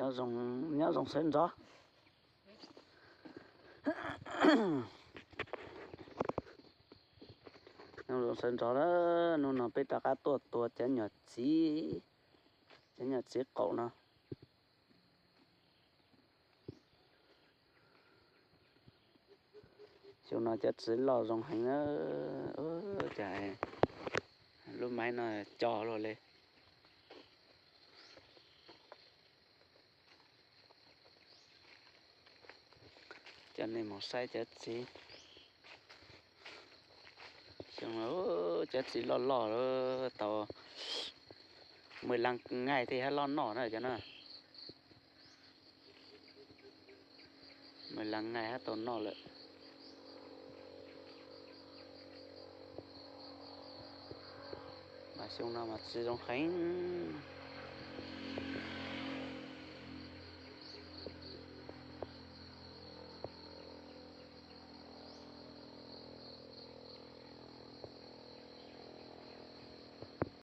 Nyob zoo sawv ntxov. Nyob zoo sawv ntxov na. Hnub no peb rov qab tuaj tua cov nyuam txiv, cov nyuam txiv qaum no. Xyoo no cov txiv loj zoo heev na. Cas lub maiv no co luaj li. Coj nej mus saib cov txiv. Xyoo no cov txiv loj loj tau mười lăm ngày thiaj hab loj noj na cov no. Mười lăm ngày hab tau noj lawm. Mas xyoo no mas txiv zoo heev.